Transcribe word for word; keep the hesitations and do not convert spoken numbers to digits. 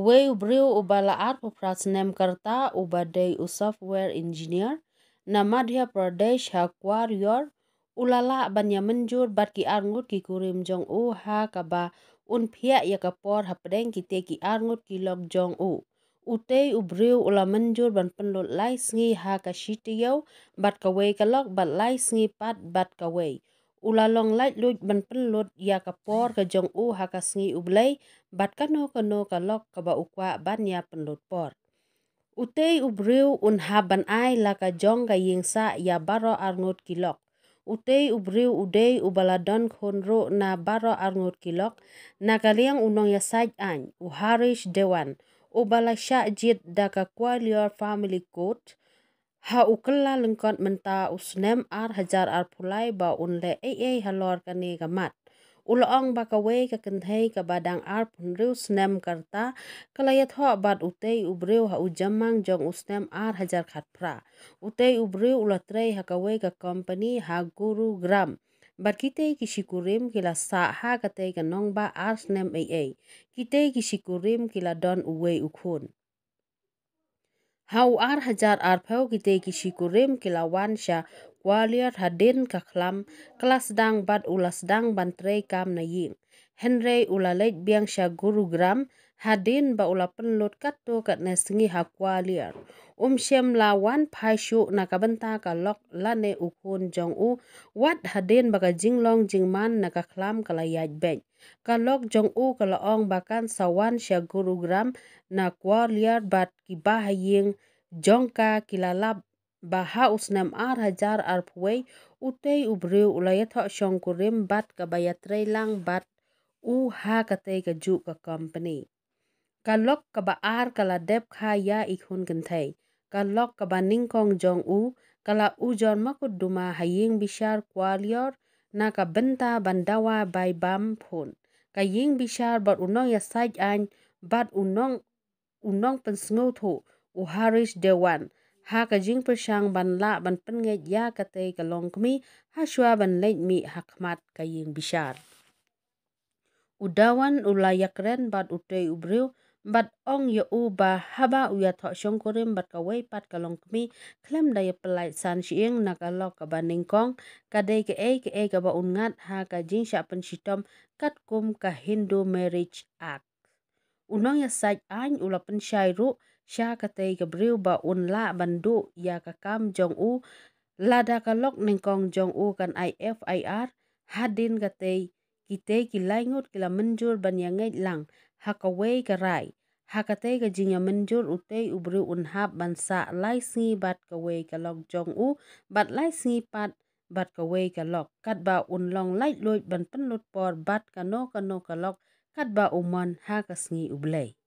Uwei u briew uba la arphew phra snem ka rta uba dei u software engineer na Madhya Pradesh ha Gwalior u la lah ban ïa mynjur bad ki arngut ki kurim jong u ha kaba un phiah ïa ka por hapdeng kite ki arngut ki lok jong u. Utei u briew u la mynjur ban pynlut lai sngi ha ka shi taïew bad kawei ka lok bad lai sngi pat bad kawei. U la long laitluid ban pynlut ïa ka por ka jong u ha ka sngi U Blei bad kano kano ka lok kaba u kwah ban ïa pynlut por. Utei u briew un hap ban ai la ka jong ka ïing sah ïa baroh arngut ki lok. Utei u briew u dei uba la don khun ruh na baroh arngut ki lok, na ka liang u nongïasaid aiñ u Harish Dewan uba la shah jied da ka Gwalior Family Court ha u Kyllalyngkot mynta u snem ar hajar arphew lai ba un leh ei ei halor kane ka mat. U la ong ba kawei ka kynthei kaba dang arphew hynriew snem ka rta ka la ïathoh bad utei u briew ha u jammang jong u snem ar hajar khatphra. Utei u briew u la trei ha kawei ka kompani ha Gurugram bad kitei ki shikurim ki la sah ha katei ka nongbah ar snem ei ei. Kitei ki shikurim ki la don uwei u khun. Ha u ar hajar arphew kitei ki shikurim ki la wan sha Gwalior hadien ka khlam ka la sdang bad u la sdang ban trei kam na ïing. Hynrei u la leit biang sha Gurugram hadien ba u la pynlut katto katne sngi ha Gwalior. Um shym la wan phai shuh na ka bynta ka lok lane u khun jong u wat hadien ba ka jinglong jingman na ka khlam ka la ïaid beit. Ka lok jong u ka la ong ba kan sa wan sha Gurugram na Gwalior bad ki bahaïing jong ka ki la lap ba ha u snem ar hajar arphew wei utei u briew u la ïathoh shongkurim bad kaba ïatrei lang bad u ha katei kajuh ka kompani. Ka lok kaba ar ka la dep kha ïa i khun kynthei. Ka lok kaba nyngkong jong u ka la ujor makutduma ha ïing bishar Gwalior na ka bynta ban dawa bai bam phone. Ka ïing bishar bad u nongïasaid aiñ bad u nong u nongpynsngewthuh u Harish Dewan ha ka jingpyrshang ban lah ban pynngeit ïa katei ka longkmie ha shuwa ban leit mih ha khmat ka ïing bishar. U Dewan u la ïakren bad utei u briew bad ong ïa u ba haba u ïathoh shongkurim bad kawei pat ka longkmie khlem da ïapyllait san shyieng na ka lok kaba nyngkong ka dei kaei kaei kaba un ngat ha ka jingshah pynshitom katkum ka Hindu Marriage Act. U nongïasaid aiñ u la pynshai ruh sha katei ka briew ba un lah ban duh ïa ka kam jong u lada ka lok nyngkong jong u kan ai F I R hadien katei kitei ki laingut ki la mynjur ban ïa ngeit lang ha kawei ka rai. Ha katei ka jingïamynjur utei u briew un hap ban sah lai sngi bad kawei ka lok jong u bad lai sngi pat bad kawei ka lok katba un long laitluid ban pynlut por bad kano kano ka lok katba u mon ha ka sngi U Blei.